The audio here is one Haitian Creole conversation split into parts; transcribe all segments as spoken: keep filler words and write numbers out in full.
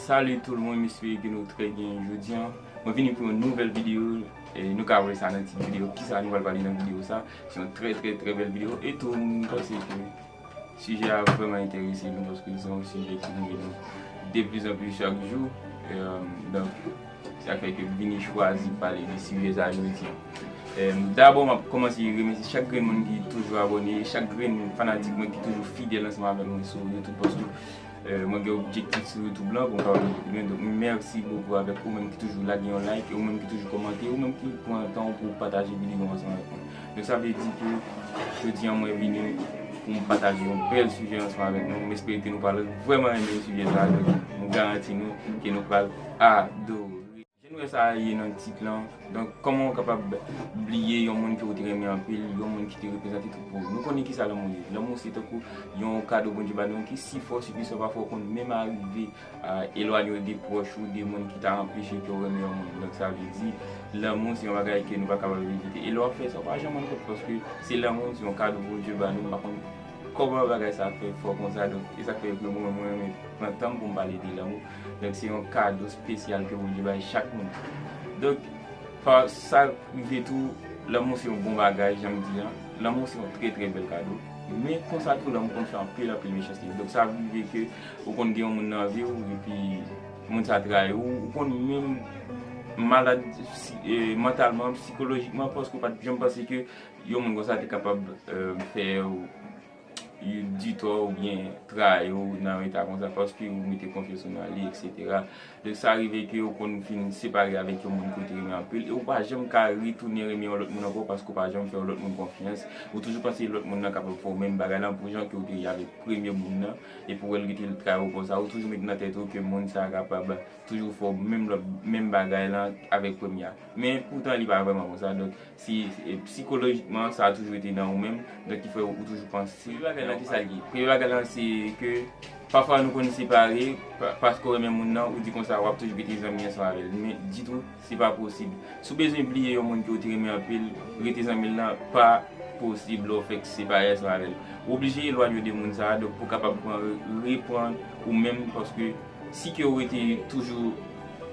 Salut tout le monde, m espere ke nou trè byen jodi an. Mwen vini pou yon nouvèl videyo. E nou ka wè sa nan tit videyo. Kisa nou pral pale nan videyo sa? Se yon trè, trè, trè bèl videyo. E tou, m panse ke sijè a vrèman enterese nou, paske se yon sijè ki rive nou de pli zan pli chak jou. E, donk, sa fè ke m vini chwazi pale de sijè sa jodi an. E, dabò, m ap kòmanse remèsye chak grenn moun ki toujou abòne, chak grenn fanatik mwen ki toujou fidèl ansanm avèk mwen sou YouTube, paske Eh, mwen gen objektif sou YouTube lan pou m kapab rive pi lwen. Donk, mèsi bokou avèk ou menm ki toujou lage yon like, e ou menm ki toujou kòmante, ou menm ki pran tan ou pou pataje videyo ansanm avèk mwen. Donk, sa vle di ke jodi an mwen vini pou m pataje yon bèl sijè ansanm avèk nou. M espere ke nou pral vrèman renmen sijè sa a. Donk, m garanti nou ke nou pral adore. Jan nou wè sa ye nan tit lan. Donk, kòman w kapab bliye yon moun ke w te renmen anpil, yon moun ki te reprezante tout pou ou? Nou konnen kisa lanmou ye. Lanmou se tankou yon kado Bondye ba nou ki si fò, si pwisan, pafwa w konn menm arive a elwanye w de pwòch ou, de moun ki ta anpeche ke w renmen yon moun. Donk, sa vle di, lanmou se yon bagay ke nou pa kapab evite. E lè w ap fè sa, w pa janm rann kont, paske se lanmou, se yon kado Bondye ba nou, m pa konn kòman bagay sa fè fò konsa. Donk, e sa k fè ke mwen, mwen renmen pran tan m pou m pale de lanmou. Donk, se yon kado espesyal ke Bondye bay chak moun. Donk, pa sa rive tou, lanmou se yon bon bagay, jan m di an. Lanmou se yon trè, trè bèl kado. Men konsa tou, lanmou konn fè anpil, anpil mechanste. Donk, sa rive ke ou konn gen yon moun nan vi w, epi moun sa trayi w, ou konn menm malad si- e, mantalman, sikolojikman, paske w pa t janm panse ke yon moun konsa te kapab, e, fè w di tò oubyen trayi w nan yon eta konsa paske ou mete konfyans ou nan li, etsetera. Donk, sa rive ke ou konn fin separe avèk yon moun ke w te renmen anpil e ou pa janm ka retounen renmen yon lòt moun ankò paske ou pa janm fè yon lòt moun konfyans. Ou toujou panse lòt moun nan kapab fè w menm bagay lan pou jan ke w te ye avèk premye moun nan, epi w wè l rete l trayi w konsa. Ou toujou met nan tèt ou ke moun sa a kapab toujou fè w menm lòt, menm bagay lan avèk premye a. Men poutan, li pa vrèman konsa. Donk, si, e, sikolojikman, sa a toujou rete nan ou menm. Donk, ki fè ou toujou panse. Premye bagay lan, ki sa l ye? Premye bagay lan, se ke pafwa nou konn separe, pa- paske w renmen moun nan, ou di konsa, w ap toujou rete zanmi ansanm avè l. Men, ditou, se pa posib. Si w bezwen bliye yon moun ke w te renmen anpil, rete zanmi l lan, pa posib lè w fèk separe ansanm avè l. Ou oblije elwanye w de moun sa a, donk, pou w kapab pran, reprann ou menm, paske si ke w rete toujou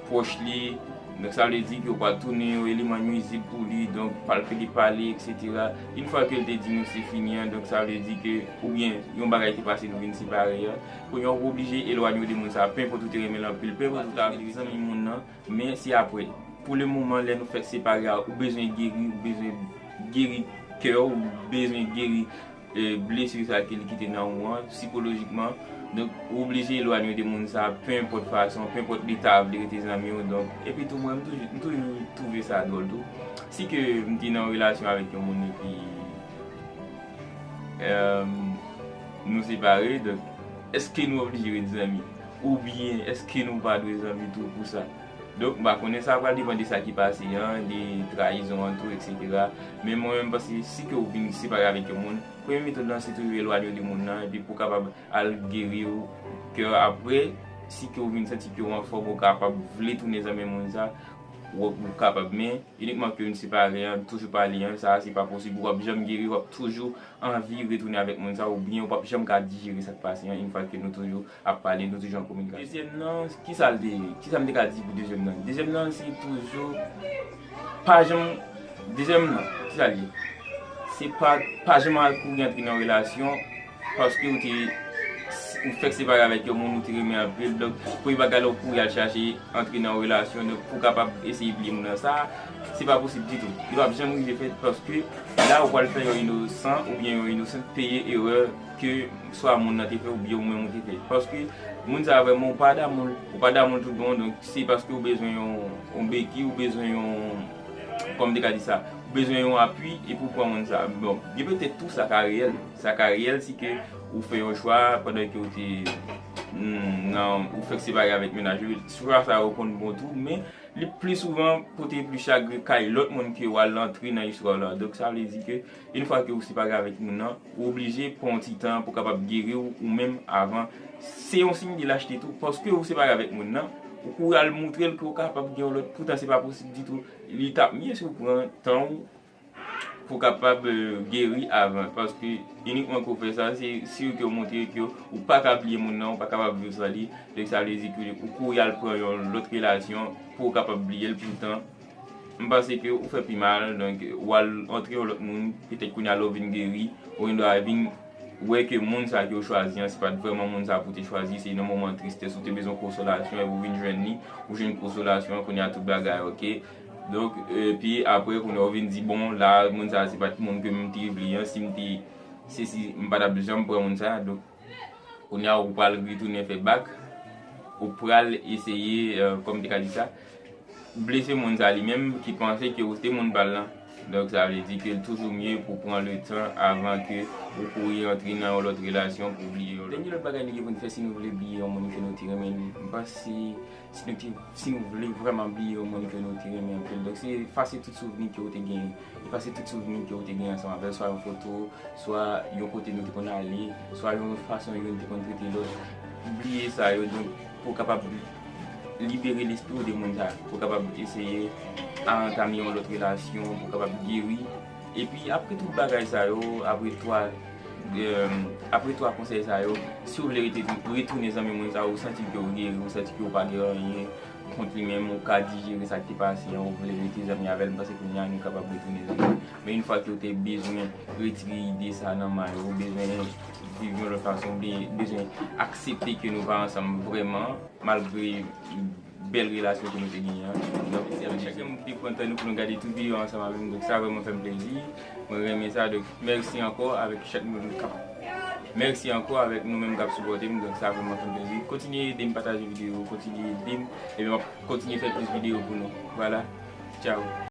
pwòch li, donk sa vle di ke w pral tounen yon eleman nwizib pou li, donk pral pede pale, etsetera. Yon fwa ke l te di nou se fini an, donk sa vle di ke, oubyen yon bagay te pase nou vin separe an, kounye a w oblije elwanye w de moun sa a, penpòt ou te renmen l anpil, penpòt ou ta vle zanmi moun nan, men se apre. Pou le moman, lè nou fèk separe a, ou bezwen geri, ou bezwen geri kè w, ou bezwen geri e, blesi sa ke li kite nan ou an, sikolojikman. Donk, ou oblije elwanye w de moun sa a, penpòt fason, penpòt li ta vle rete zanmi w. Donk, epi tou, mwen, m toujou, m toujou twouve sa dwòl tou. Si ke m te nan yon relasyon avèk yon moun epi, e, nou separe, donk, èske nou oblije ret zanmi? Oubyen, èske nou pa dwe zanmi tou pou sa? Donk, m pa konnen, sa pral depann de sa ki pase an, de trayizon an tou, etsetera. Men mwen menm, m panse, si ke w vin separe avèk yon moun, premye metòd lan, se toujou elwanye w de moun nan, epi pou w kapab al geri w kè w. Apre, si ke w vin santi ke w anfòm, ou kapab vle tounen zanmi moun sa, w, ou kapab. Men, inikman ke nou separe an, toujou pale an, sa, se pa posib. W ap janm geri, w ap toujou anvi retounen avèk moun sa, oubyen w p ap janm ka dijere sa k pase an, yon fwa ke nou toujou ap pale, nou toujou an kominikasyon. Dezyèm nan, kisa l te ye? Kisa m te ka di pou dezyèm nan? Dezyèm nan, se toujou pa janm, dezyèm nan, kisa l ye? Se pa, pa janm al kouri antre nan relasyon, paske ou te, ou fèk separe avèk yon moun ou te renmen anpil, donk, premye bagay la ou kouri al chache antre nan yon relasyon, donk, pou w kapab eseye bliye moun nan sa, se pa posib ditou. Li p ap janm rive fèt, paske la ou pral fè yon inosan oubyen yon inosant peye erè ke swa moun nan te fè oubyen ou menm ou te fè. Paske moun sa vrèman ou pa damou l, ou pa damou l tout bon, donk se paske ou bezwen yon, yon beki, ou bezwen yon, kòman m te ka di sa, ou bezwen yon apui epi w pran moun sa. Bon, gen petèt tou sa ka reyèl. Sa ka reyèl si ke ou fè yon chwa pandan ke ou te, hmm, nan, ou fèk separe avèk mennaj ou. Chwa sa yo konn bon tou, men li pli souvan pote pli chagren kay lòt moun ke w al antre nan istwa w la. Donk, sa vle di ke, yon fwa ke ou separe avèk moun nan, ou oblije pran yon ti tan pou w kapab geri w, ou menm avan. Se yon siy de lachte tou, paske ou separe avèk moun nan, ou kouri al montre l ke w kapab gen yon lòt, poutan se pa posib ditou. Li t ap mye si w pran tan w, Pou w kapab, euh, geri avan. Paske inikman ke w fè sa, se si ke w montre ke w pa ka bliye moun nan, ou pa kapab viv san li. Donk, sa vle di ke ou kouri al pran yon lòt relasyon pou w kapab bliye l poutan. M panse ke ou fè pi mal, donk, ou al antre yon lòt moun, petèt kounye a lè w vin geri, ou gen dwa vin wè ke moun sa ke w chwazi an, se pa t vrèman moun sa pou w te chwazi, se nan moman tristès ou te bezwen konsolasyon, epi ou vin jwenn li, ou jwenn konsolasyon, kounye a tout bagay, oke. Donk, epi apre, kounye a ou vin di, bon, la, moun sa se pa t moun ke m te vle an, si m te, se si m pa t ap janm pran moun sa, donk, kounye a ou pral retounen fè bak, ou pral eseye, euh, kòman m te ka di sa, blese moun sa li menm ki panse ke ou se moun pa l lan. Donk, sa vle di ke l toujou mye pou pran le tan avan ke ou kouri antre nan yon lòt relasyon pou bliye yon lòt. Dènye lòt bagay nou gen pou n fè si nou vle bliye yon moun ke nou te renmen, m panse si nou te, si nou vle vrèman bliye yon moun ke nou te renmen anpil. Donk, se efase tout souvni ke ou te genyen. Efase tout souvni ke ou te genyen ansanm avè l, swa yon foto, swa yon kote nou te konn ale, swa yon fason youn te konn trete lòt. Bliye sa yo, donk, pou w kapab libere lespri w de moun sa, pou w kapab eseye a antame yon lòt relasyon, pou w kapab geri. Epi apre tout bagay sa yo, apre twa, euh, apre twa konsèy sa yo, si w vle rete, retounen zanmi moun sa, ou santi ke w geri, ou santi ke w pa gen anyen kont li menm, ou ka dijere sa k te pase an, ou vle rete zanmi avè l, m panse kounye a nou kapab retounen zanmi. Men yon fwa ke w te bezwen retire ide sa nan may ou, ou bezwen viv yon lòt fason, oubyen bezwen aksepte ke nou pa ansanm vrèman, malgre bèl relasyon ke nou te genyen an. Donk, se avèk chak moun ki te pran tan nou pou nou gade tout videyo ansanm avè m. Donk, sa vrèman fè m plezi. Mwen renmen sa. Donk, mèsi ankò avèk chak moun k ap, mèsi ankò avèk nou menm k ap sipòte m. Donk, sa vrèman fè m plezi. Kontinye ede m pataje videyo, kontinye ede m, epi m ap kontinye fè plis videyo pou nou. Vwala. Tchao.